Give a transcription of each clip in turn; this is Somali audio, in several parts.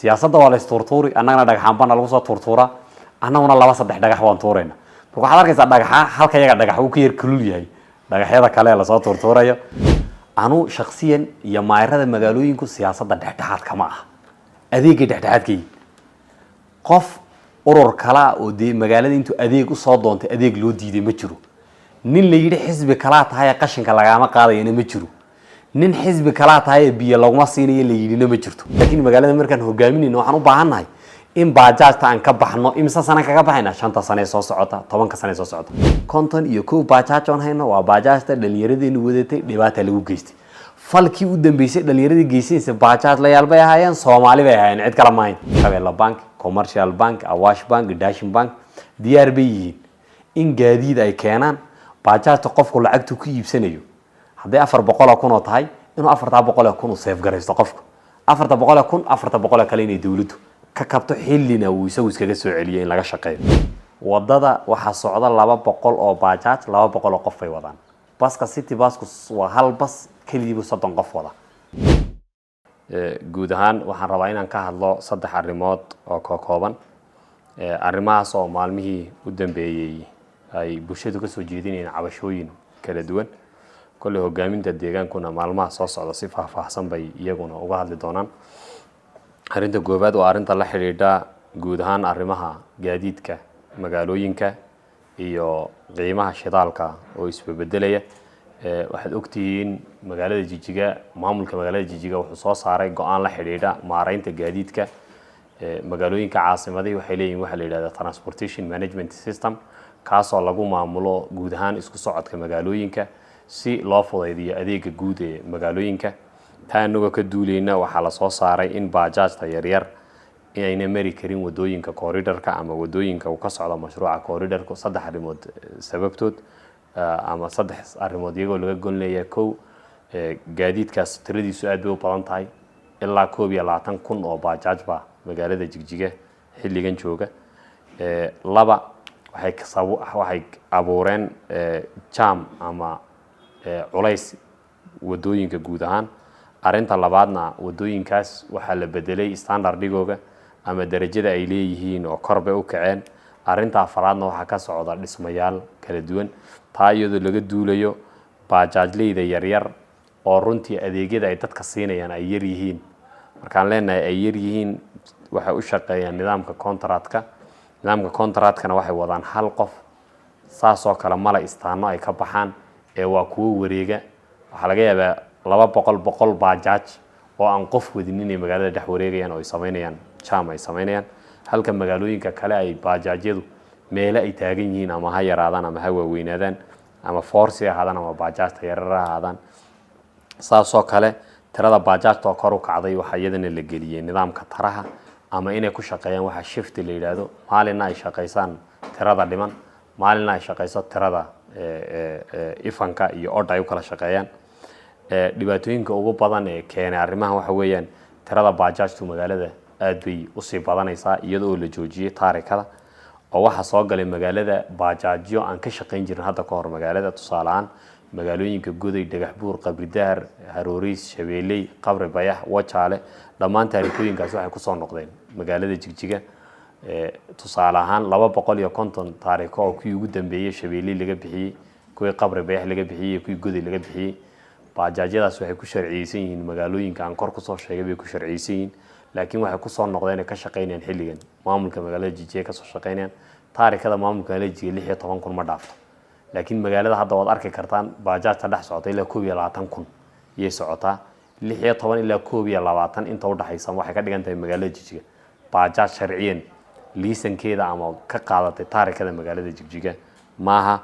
Siyaasadda waa la istuurtuuri, annagana dhagaxaanbana lagu soo tuurtuuraa, annaguna laba saddex dhagax waan tuurayna. Marka waxaad arkaysaa dhagaxa halka yaga dhagax uu ka yar kulul yahay dhagaxyada kale ee lasoo tuurtuurayo. Anu shaksiyan iyo maayarada magaalooyinku siyaasadda dhexdhexaadka ma aha, adeegay dhexdhexaadka yihin. Qof urur kalaa oo dee magaalada intuu adeeg usoo doontay adeeg loo diiday ma jiro. Nin la yidhi xisbi kalaa tahay ee qashinka lagaama qaadayana ma jiro. Nin xisbi kalaa tahay ee biyo laguma siinayo la yidhina ma jirto. Laakiin magaalada markaan hogaaminayno, waxaan u baahannahay in baajaajta aan ka baxno. Imise sana kaga baxayna? 5-ta sane soo socota, 10-ka sane soo socota, 51 baajaaj oon hayno waa baajaajta dhalinyaradeennu wadatay. Dhibaata lagu geystay falkii u dambeysay dhalinyaradii geysanaysa baajaaj layaal bay ahaayeen, Soomaali bay ahaayeen, cid kale maahayn. Shabeelle Bank, Commercial Bank, Awash Bank, Dashin Bank diyaar bay yihiin in gaadiid ay keenaan. Baajaajta qofku lacagtu ku iibsanayo hadday 400,000 oo tahay, inuu 400,000 uu save garaysto qofku, 400,000, 400 kale inay dowladdu ka kabto, xillina uu isagu iskaga soo celiyo, in laga shaqeeyo. Wadada waxaa socda 200 oo baajaaj, 200 oo qof bay wadaan. Baska city basku waa hal bas keligiibu 30 qof wada. Guud ahaan waxaan rabaa inaan ka hadlo saddex arrimood oo kookooban, arrimahaas oo maalmihii u dambeeyey ay bulshadu kasoo jeedinayeen cabashooyin kala duwan. Kolley hogaaminta deegaankuna maalmaha soo socda si faahfaahsan bay iyaguna uga hadli doonaan. Arrinta koowaad waa arrinta la xidhiidha guud ahaan arrimaha gaadiidka magaalooyinka iyo qiimaha shidaalka oo isbebedelaya. Waxaad ogtihiin magaalada Jijiga, maamulka magaalada Jijiga wuxuu soo saaray go-aan la xidhiidha maareynta gaadiidka magaalooyinka. Caasimadihii waxay leeyihin waxa la yidhahda transportation management system, kaasoo lagu maamulo guud ahaan isku socodka magaalooyinka si loo fudaydiyo adeega guud ee magaalooyinka. Taa inagoo ka duuleyna, waxaa lasoo saaray in baajaajta yaryar inayna mari karin wadooyinka corridorka ama wadooyinka uu ka socdo mashruuca corridorku, saddex arrimood sababtood ama saddex arrimood iyagoo laga gon leeyahay. Kow, gaadiidkaas tiradiisu aad bay u badan tahay, ilaa 21,000 oo baajaaj baa magaalada Jigjiga xilligan jooga. Laba, waxay abuureen jam ama culays wadooyinka guud ahaan. Arrinta labaadna, wadooyinkaas waxaa la bedelay standardigooga ama darajada ay leeyihiin oo kor bay u kaceen. Arrinta afaraadna, waxaa ka socda dhismayaal kala duwan. Taa iyadoo laga duulayo, baajaajleyda yaryar oo runtii adeegyada ay dadka siinayaan ay yar yihiin. Markaan leenahay ay yar yihiin, waxay u shaqeeyaan nidaamka contractka. Nidaamka contractkana waxay wadaan hal qof, saasoo kale mala istaano ay ka baxaan ee waa kuwo wareega. Waxaa laga yaabaa 200, 100 baajaaj oo aan qof wadin inay magaalada dhex wareegayaan oo ay samaynayaan jam ay samaynayaan, halka magaalooyinka kale ay baajaadyadu meelo ay taagan yihiin, ama ha yaraadaan ama ha waaweynaadaan, ama forsi ahaadaan ama baajaajta yarar ha ahaadaan. Saasoo kale tirada baajaajta oo kor u kacday, waxaa iyadana la geliyey nidaamka taraha ama inay ku shaqeeyaan waxa shifti la yidhaahdo, maalinna ay shaqaysaan tirada dhiman, maalinna ay shaqayso tirada evenka iyo odd ay u kala shaqeeyaan. Dhibaatooyinka ugu badan ee keenay arrimahan waxa weeyaan tirada baajaajtu magaalada aad bay usii badanaysaa, iyadoo la joojiyey taarikada, oo waxaa soo galay magaalada baajaajyo aan ka shaqayn jirin hadda ka hor magaalada. Tusaale ahaan, magaalooyinka Goday, Dhagaxbuur, Qabridahar, Harooriis, Shabeeley, Qabri Bayax, Wajaale, dhammaan taarikooyinkaas waxay kusoo noqdeen magaalada Jigjiga. Tusaale ahaan, 250 taariko oo kuwii ugu dambeeyey Shabeeley laga bixiyey, kuwii Qabri Bayax laga bixiyey iyo kuwii Goday laga bixiyey, baajaadyadaas waxay ku sharciyeysan yihiin magaalooyinka aan kor kusoo sheegay bay ku sharciyeysan yihiin, laakiin waxay kusoo noqdeen ay ka shaqaynayaan xilligan maamulka magaalada Jijiga kasoo shaqaynayaan. Taarikada maamulka magaalada Jijiga 16,000 ma dhaafto, laakiin magaalada hadda waad arki kartaan baajaajta dhex socota ilaa 21,000 iyay socotaa. 16 ilaa 21 inta udhaxaysa waxay ka dhigan tahay magaalada Jigjiga baajaaj sharciyan liisankeeda ama ka qaadatay taarikada magaalada Jigjiga maaha.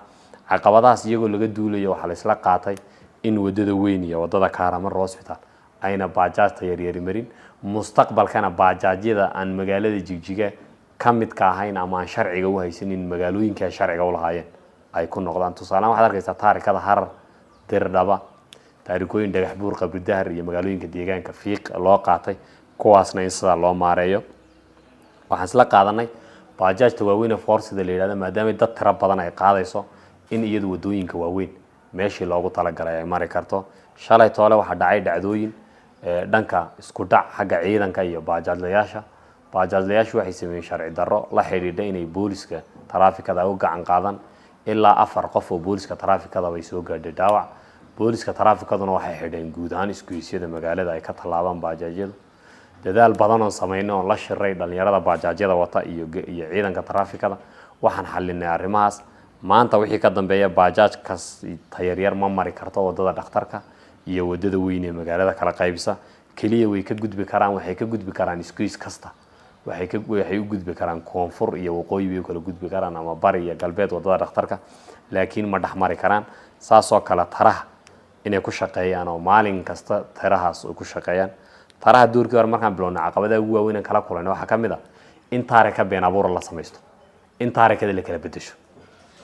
Caqabadahaas iyagoo laga duulayo, waxaa la isla qaatay in wadada weyn iyo wadada Kaaramar Hospital ayna baajaajta yaryari marin, mustaqbalkana baajaadyada aan magaalada Jigjiga ka midka ahayn ama aan sharciga u haysanin magaalooyinka ay sharciga u lahaayeen ay ku noqdaan. Tusaalehaan, waxaad arkaysaa taarikada Harar, Dirdhaba, taarikooyin Dhagax Buur, Qabridahar iyo magaalooyinka deegaanka Fiiq loo qaatay, kuwaasna in sidaa loo maareeyo. Waxaan isla qaadanay baajaajta waaweyn ee foorsida la yidhahdo, maadaama dad tiro badan ay qaadayso, in iyadu wadooyinka waaweyn meeshii loogu talagalay ay mari karto. Shalay toole waxaa dhacay dhacdooyin. Dhanka isku dhac xagga ciidanka iyo baajaajlayaasha. Baajaajlayaashu waxay sameeyeen sharci darro la xidhiidha inay booliska taraafikada ay u gacan qaadan. Ilaa 4 qof oo booliska taraafikada bay soo gaadhay dhaawac. Booliska taraafikaduna waxay xidheen guud ahaan isgoysyada magaalada ay ka tallaabaan baajaadyadu. Dadaal badan oon samaynay, oon la shiray dhalinyarada baajaadyada wata iyo ciidanka taraafikada, waxaan xalinay arrimahaas. Maanta wixii ka dambeeya, baajaajkas tayaryar ma mari karto wadada dhakhtarka iyo wadada weyn ee magaalada kala qaybisa. Keliya way ka gudbi karaan, waxay ka gudbi karaan isgoys kasta, waxay u gudbi karaan koonfur iyo waqooyi bay u kala gudbi karaan, ama bari iyo galbeed wadada dhakhtarka, laakiin ma dhex mari karaan. Saasoo kale taraha inay ku shaqeeyaan oo maalin kasta tarahaas ay ku shaqeeyaan. Taraha doorkii hore markaan bilownay, caqabadaha ugu waaweyn aan kala kulanay waxaa ka mid ah in taarika been abuura la samaysto, in taarikada la kala bedesho,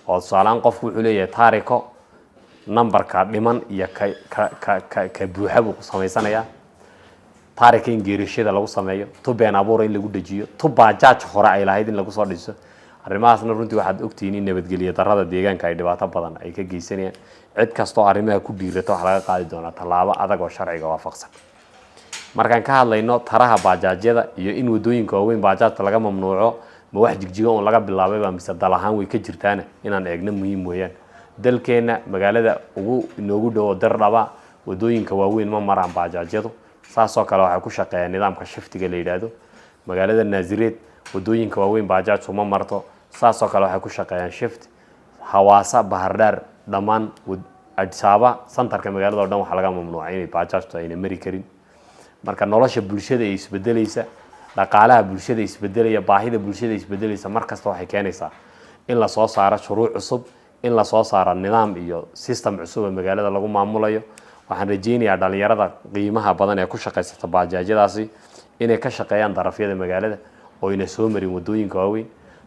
oo tusaalehaan qofku wuxuu leeyahay taariko nambarka dhiman iyo ka buuxa buu ku samaysanayaa. Taarika in geerishada lagu sameeyo, tu been abuura in lagu dejiyo, tu baajaaj hore ay lahayd in lagu soo dhiso. Arrimahaasna runtii waxaad ogtihiin in nabadgelyo darrada deegaanka ay dhibaato badan ay ka geysanayaan. Cid kastoo arrimaha ku dhiirata waxaa laga qaadi doonaa tallaabo adag oo sharciga waafaqsan. Markaan ka hadlayno taraha baajaadyada iyo in wadooyinka waaweyn baajaajta laga mamnuuco, ma wax Jigjiga uun laga bilaabay mise dal ahaan way ka jirtaana? Inaan eegno muhiim weeyaan. Dalkeenna magaalada ugu inoogu dhowo Dirdhaba, wadooyinka waaweyn ma maraan baajaadyadu. Saasoo kale waxay ku shaqeeyaan nidaamka shiftiga la yidhaahdo. Magaalada Naazireed wadooyinka waaweyn bajaajku ma marto, saasoo kale waxay ku shaqeeyaan shift. Hawaasa, Bahardhaar, dhammaan Adsaaba, santarka magaalada o dhan waxaa laga mamnuucay inay bajaajtu ayna mari karin. Marka nolosha bulshada ay isbedelaysa, dhaqaalaha bulshada isbedelaya, baahida bulshada isbedelaysa, mar kasta waxay keenaysaa in lasoo saaro shuruuc cusub, in lasoo saaro nidaam iyo system cusub oo magaalada lagu maamulayo. Waxaan rajeynayaa dhalinyarada qiimaha badan ee ku shaqaysata bajaajyadaasi inay ka shaqeeyaan darafyada magaalada oo ayna soo marin wadooyinka waaweyn.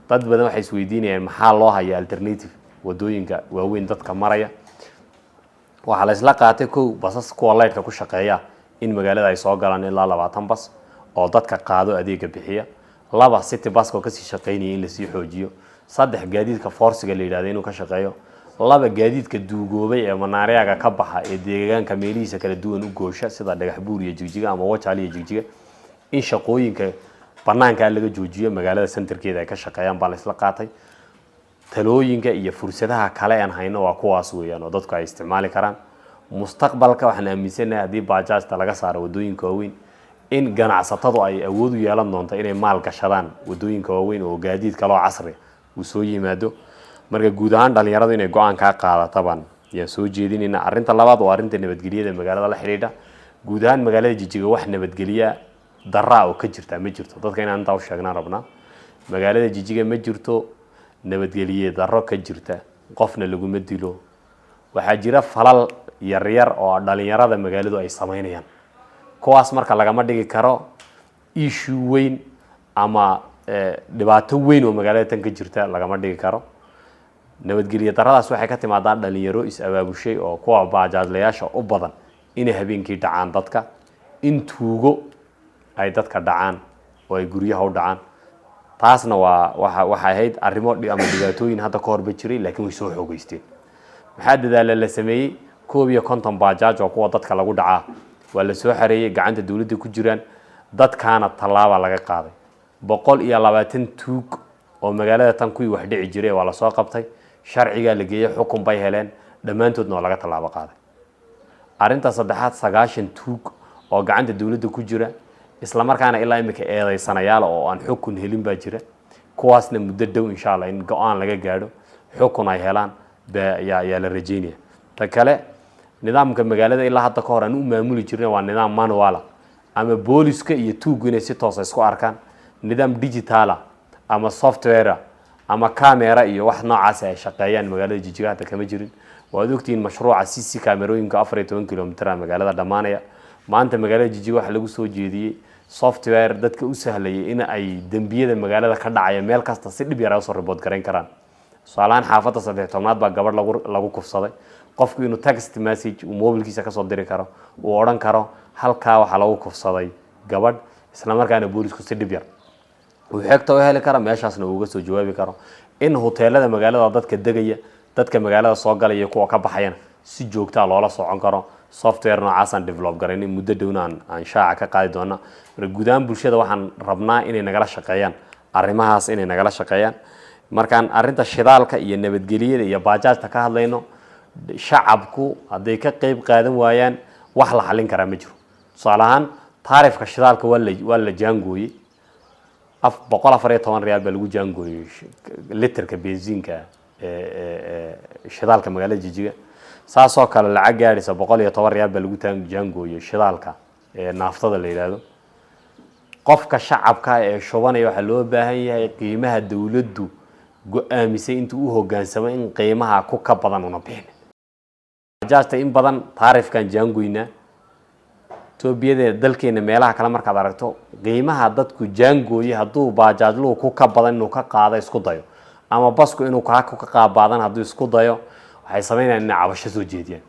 Dad badan waxay isweydiinayaan maxaa loo haya alternative wadooyinka waaweyn dadka maraya. Waxaa la isla qaatay, kow, basas kuwa laydhka ku shaqeeya in magaalada ay soo galaan, ilaa 20 bas oo dadka qaado, adeega bixiya. Laba, city baska oo kasii shaqeynaya in lasii xoojiyo. Saddex, gaadiidka forsiga la yidhahdo inuu ka shaqeeyo. Laba, gaadiidka duugoobay ee manaariyaaga ka baxa ee deegaanka meelihiisa kala duwan u goosha, sida Dhagax Buur iyo Jigjiga ama Wajaal iyo Jigjiga, in shaqooyinka banaankaa laga joojiyo, magaalada centerkeeda ay ka shaqeeyaan baa la isla qaatay. Talooyinka iyo fursadaha kale aan hayno waa kuwaas weeyaan oo dadku ay isticmaali karaan. Mustaqbalka waxaan aaminsanahay haddii bajaajta laga saaro wadooyinka waaweyn, in ganacsatadu ay awood u yeelan doonto inay maal gashadaan wadooyinka waaweyn oo gaadiid kaloo casri uu soo yimaado. Marka guud ahaan dhalinyaradu inay go-aan kaa qaadatabaan ayaan soo jeedinayna. Arrinta labaad waa arrinta nabadgelyada magaalada la xidhiidha. Guud ahaan magaalada Jijiga wax nabadgelya daraa oo ka jirta ma jirto. Dadka inaan intaa u sheegnaan rabnaa: magaalada Jijiga ma jirto nabadgelye darro ka jirta, qofna laguma dilo. Waxaa jira falal yaryar oo dhalinyarada magaaladu ay samaynayaan. Kuwaas marka lagama dhigi karo issue weyn ama dhibaato weyn oo magaalada tan ka jirta lagama dhigi karo. Nabadgelye daradaas waxay ka timaadaa dhalinyaro is-abaabushay oo kuwa baajaajlayaasha u badan, inay habeenkii dhacaan dadka, in tuugo ay dadka dhacaan oo ay guryaha u dhacaan. Taasna waa waxay ahayd arrimo ama dhibaatooyin hadda ka horba jiray, laakiin way soo xoogeysteen. Maxaa dadaala la sameeyey? 51 baajaaj oo kuwa dadka lagu dhacaa waa la soo xareeyey, gacanta dowladda ku jiraan, dadkaana tallaaba laga qaaday. 120 tuug oo magaalada tan kuwii wax dhici jiray waa lasoo qabtay, sharcigaa la geeyey, xukun bay heleen, dhammaantoodna waa laga tallaabo qaaday. Arrinta saddexaad, 90 tuug oo gacanta dowladda ku jira, islamarkaana ilaa imika eedeysanayaal oo aan xukun helin baa jira. Kuwaasna muddo dhow, insha Allah, in go-aan laga gaadho, xukun ay helaan yaa la rajeynaya. Ta kale, nidaamka magaalada ilaa hadda ka hor aan u maamuli jirnay waa nidaam manual ah, ama booliska iyo tuuggu inay si toosa isku arkaan. Nidaam digital ah ama software ama camera iyo wax noocaasi ay shaqeeyaan magaalada Jijiga hadda kama jirin. Waad ogtihiin mashruuca CC camerooyinka 14 kilomitr magaalada dhammaanaya. Maanta magaalada Jijiga waxaa lagu soo jeediyey software dadka u sahlayay in ay dembiyada magaalada ka dhacaya meel kasta si dhib yar ay usoo report garayn karaan. Tusaalahaan, xaafadda 13aad baa gabadh lagu kufsaday. Qofku inuu text message uu mobilkiisa kasoo diri karo, uu odhan karo halkaa waxaa lagu kufsaday gabadh, isla markaana boolisku si dhib yar uu xegta u heli karo, meeshaasna uu uga soo jawaabi karo. In hoteelada magaalada dadka degaya, dadka magaalada soo galaya, kuwa ka baxayana si joogtaa loola socon karo. Software noocaasaan develop garaynay, muddo dhowna aan shaaca ka qaadi doona. Marka guud ahaan bulshada waxaan rabnaa inay nagala shaqeeyaan arrimahaas, inay nagala shaqeeyaan. Markaan arrinta shidaalka iyo nabadgelyada iyo baajaajta ka hadlayno, shacabku hadday ka qeyb qaadan waayaan, wax la xallin karaa ma jiro. Tusaale ahaan, taarifka shidaalka waa la jaangooyey. 114 riyaal baa lagu jaangooyey literka benziinka ee shidaalka magaalada Jijiga. Saasoo kale lacag gaadhaysa 110 riyaal baa lagu jaangooyey shidaalka ee naaftada la yidhaahdo. Qofka shacabka ee shubanaya waxaa loo baahan yahay qiimaha dowladdu go-aamisay intuu u hogaansamo in qiimaha ku ka badan una bixin. Bajaajta in badan taarifkan jaangoynaa. Etoobiyada, dalkeena, meelaha kale markaad aragto qiimaha dadku jaangooye, hadduu baajaajluhu ku ka badan inuu ka qaado isku dayo, ama basku inuu kaa ku ka qaabaadan hadduu isku dayo, waxay samaynayaan inay cabasho soo jeediyaan,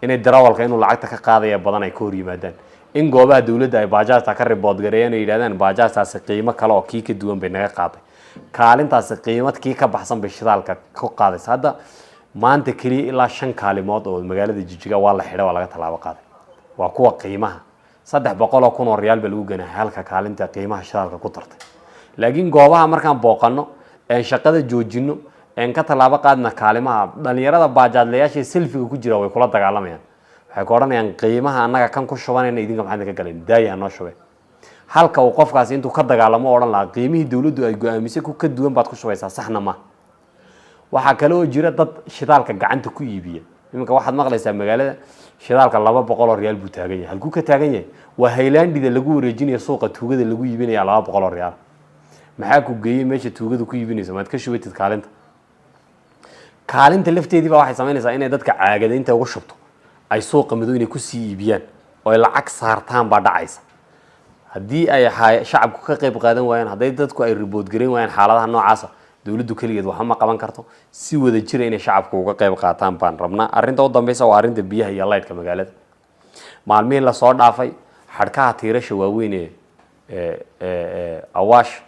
inay darawalka inuu lacagta ka qaadaya badan ay ka hor yimaadaan, in goobaha dowladda ay baajaajta ka report gareeyaan oo yidhahdaan baajaajtaasi qiimo kale oo kii ka duwan bay naga qaaday, kaalintaasi qiimad kii ka baxsan bay shidaalka ku qaadaysa. Hadda maanta keliya ilaa shan kaalimood oo magaalada Jijiga waa la xidhay, waa laga tallaabo qaaday, waa kuwa qiimaha 300,000 oo riyaal baa lagu ganahay halka kaalinta qiimaha shidaalka ku dartay. Laakiin goobaha markaan booqano een shaqada joojino een ka tallaabo qaadna kaalimaha, dhalinyarada baajaadlayaasha ee selfiga ku jira way kula dagaalamayaan. Waxay ku odhanayaan, "Qiimaha annaga kan ku shubanayna, idinka maxaa idinka galeen? Daaya, noo shube." Halka uu qofkaasi intuu ka dagaalamo o odhan lahaa qiimihii dowladdu ay go-aamisay ku ka duwan baad ku shubaysaa, saxna ma. Waxaa kale oo jira dad shidaalka gacanta ku iibiya. Iminka waxaad maqlaysaa magaalada shidaalka 200 oo riyaal buu taagan yahay. Halkuu ka taagan yahay? Waa haylaandhida lagu wareejinayo suuqa tuugada lagu iibinaya 200 oo riyaal. Maxaa ku geeyey meesha tuugada ku iibinayso? Maad ka shubatid kaalinta? Kaalinta lafteedii baa waxay samaynaysaa inay dadka caagada inta ugu shubto ay suuqa madow inay kusii iibiyaan oo ay lacag saartaan baa dhacaysa. Haddii ay shacabku ka qayb qaadan waayaan, hadday dadku ay report garan waayaan xaaladaha noocaasa, dowladdu keligeed waxba ma qaban karto. Si wada jira inay shacabku uga qayb qaataan baan rabnaa. Arrinta u dambeysa waa arrinta biyaha iyo laydhka magaalada. Maalmihii lasoo dhaafay, xadhkaha tiirasha waaweyn ee Awaash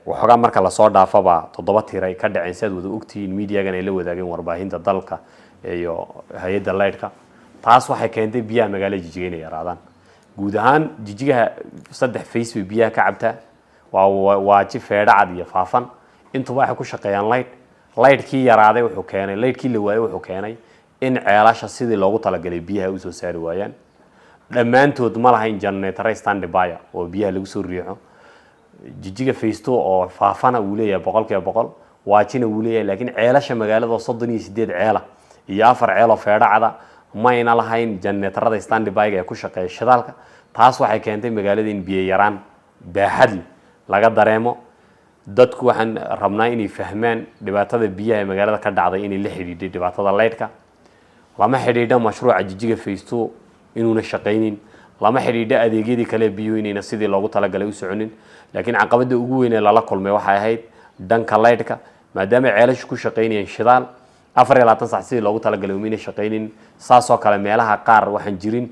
waxoogaa marka lasoo dhaafaba toddoba tiir ay ka dhaceen, si aad wada ogtihiin, miidiyagan ay la wadaageen warbaahinta dalka iyo hay-adda laydhka. Taas waxay keentay biyaha magaalada Jijiga inay yaraadaan. Guud ahaan Jijigaha saddex phase bay biyaha ka cabtaa, waa Waaji, Feedhacad iyo Faafan. Intuba waxay ku shaqeeyaan laydh. Laydhkii yaraaday wuxuu keenay, laydhkii la waayey wuxuu keenay in ceelasha sidii loogu talagalay biyaha usoo saari waayaan. Dhammaantood ma lahayn generator standby oo biyaha lagu soo riixo. Jijiga phase 2 oo Faafana wuu leeyahay 100%, Waajina wuu leeyahay, laakiin ceelasha magaalada oo 38 ceela iyo afar ceel oo Feedhacada mayna lahayn generatorada standby-ga ee ku shaqeeya shidaalka. Taas waxay keentay magaalada in biyo yaraan baaxad leh laga dareemo. Dadku waxaan rabnaa inay fahmaan dhibaatada biyaha ee magaalada ka dhacday inay la xidhiidhay dhibaatada laydhka. Lama xidhiidho mashruuca Jijiga phase 2 inuuna shaqaynin, lama xidhiidho adeegyadii kale biyuhu inayna sidii loogu talagalay u soconin, laakiin caqabadda ugu weyn ee lala kulmay waxay ahayd dhanka laydhka, maadaama ceelashu ku shaqaynayeen shidaal 24 sac, sidii loogu talagalay umayna shaqaynin. Saasoo kale meelaha qaar waxaan jirin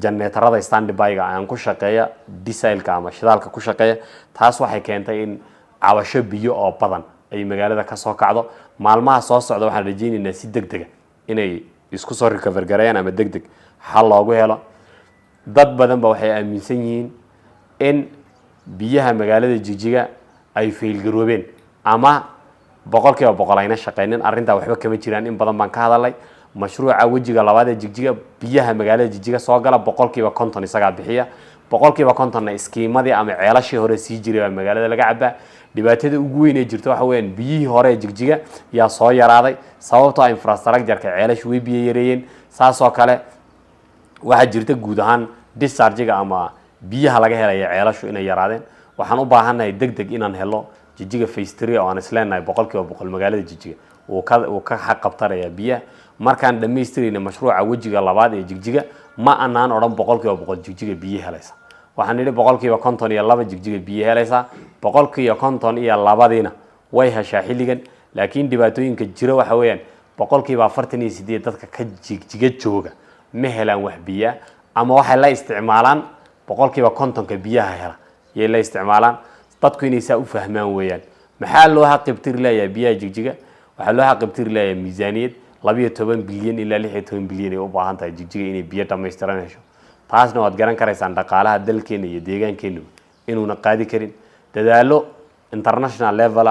generatorada standby-ga aan ku shaqeeya dieselka ama shidaalka ku shaqeeya. Taas waxay keentay in cabasho biyo oo badan ay magaalada ka soo kacdo. Maalmaha soo socda waxaan rajaynaynaa si deg dega inay isku soo recover gareeyaan ama deg deg xal loogu helo. Dad badan ba waxay aaminsan yihiin in biyaha magaalada Jijiga ay failgaroobeen ama 100% ayna shaqeynin. Arrintaa waxba kama jiraan. In badan baan ka hadalay mashruuca wejiga labaad ee Jigjiga. Biyaha magaalada Jigjiga soo gala 50% isagaa bixiya, 50%-na skiimadii ama ceelashii hore sii jiray baa magaalada laga cabaa. Dhibaatada ugu weyn ee jirta waxa weeyaan biyihii hore ee Jigjiga yaa soo yaraaday, sababtoo ah infrastructure-ka ceelashu way biyo yareeyeen. Saasoo kale waxaa jirta guud ahaan discharge-ga ama biyaha laga helaya ceelashu inay yaraadeen. Waxaan u baahannahay deg deg inaan helo Jijiga phase 3 oo aan isleenahay 100% magaalada Jijiga uu ka xaq qabtanaya biyaha. Markaan dhammaystirayna mashruuca wejiga labaad ee Jigjiga, ma anaan odhan 100% Jigjiga biyo helaysa. Waxaan nidhi 52% Jigjiga biyo helaysaa. 52%-diina way heshaa xilligan, laakiin dhibaatooyinka jira waxa weeyaan 48% dadka ka Jigjiga jooga ma helaan wax biyaa, ama waxay la isticmaalaan 50%-ka biyaha hela yay la isticmaalaan. Dadku inay saa u fahmaan weeyaan. Maxaa loo xaqibtiri leeyahay biyaha Jigjiga? Waxaa loo xaqibtiri leeyahay miisaaniyad. 12 bilyan ilaa 16 bilyan ay u baahan tahay Jigjiga inay biyo dhammaystiran hesho. Taasna waad garan karaysaan dhaqaalaha dalkeena iyo deegaankeenu inuuna qaadi karin. Dadaalo international level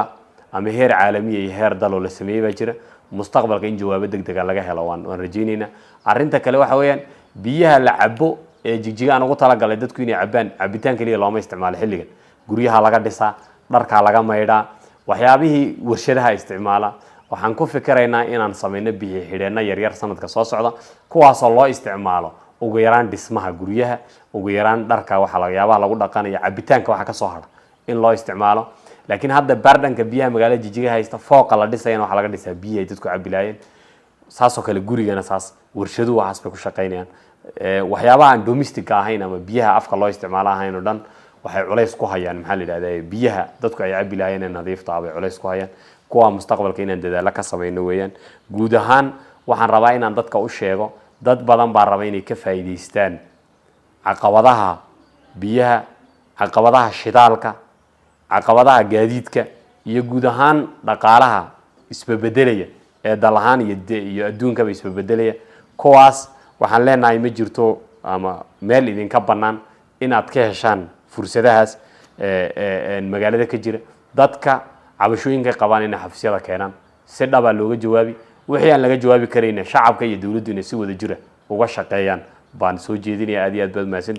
ama heer caalamiya iyo heer daloo la sameeyey baa jira. Mustaqbalka in jawaabo deg dega laga helo waan rajaynaynaa. Arrinta kale waxa weeyaan biyaha la cabo ee Jigjiga aan ugu talagalay dadku inay cabaan, cabitaan keliya looma isticmaalo. Xilligan guryaha laga dhisaa, dharkaa laga maydhaa, waxyaabihii warshadaha isticmaala. Waxaan ku fikiraynaa inaan samayno biyo xidheenno yaryar sanadka soo socda, kuwaasoo loo isticmaalo ugu yaraan dhismaha guryaha, ugu yaraan dharka, waxa lagayaabaha lagu dhaqanayo, cabitaanka waxa kasoo hara in loo isticmaalo. Laakiin hadda baardhanka biyaha magaalada Jijiga haysta, fooqa la dhisayana waxaa laga dhisaa biyihi ay dadku cabi lahaayeen. Saasoo kale gurigana saas, warshaduhu waxaas bay ku shaqaynayaan. Waxyaabaha aan domestic ahayn ama biyaha afka loo isticmaalo ahayn oo dhan waxay culays ku hayaan, maxaa la yidhahdaa, biyaha dadku ay cabi lahaayeen ee nadiifta ah bay culays ku hayaan. Kuwa mustaqbalka inaan dadaalo ka samayno weeyaan. Guud ahaan waxaan rabaa inaan dadka u sheego, dad badan baa raba inay ka faa'iidaystaan caqabadaha biyaha, caqabadaha shidaalka, caqabadaha gaadiidka iyo guud ahaan dhaqaalaha isbebedelaya ee dal ahaan iyo adduunkaba isbebedelaya. Kuwaas waxaan leenahay ma jirto ama meel idinka bannaan inaad ka heshaan fursadahaas magaalada ka jira. Dadka cabashooyinka qabaan inay xafiisyada keenaan, si dhabaa looga jawaabi. Wixii aan laga jawaabi karayna, shacabka iyo dowladdu inay si wada jira uga shaqeeyaan baan soo jeedinaya. Aad iyo aad baad mahadsan.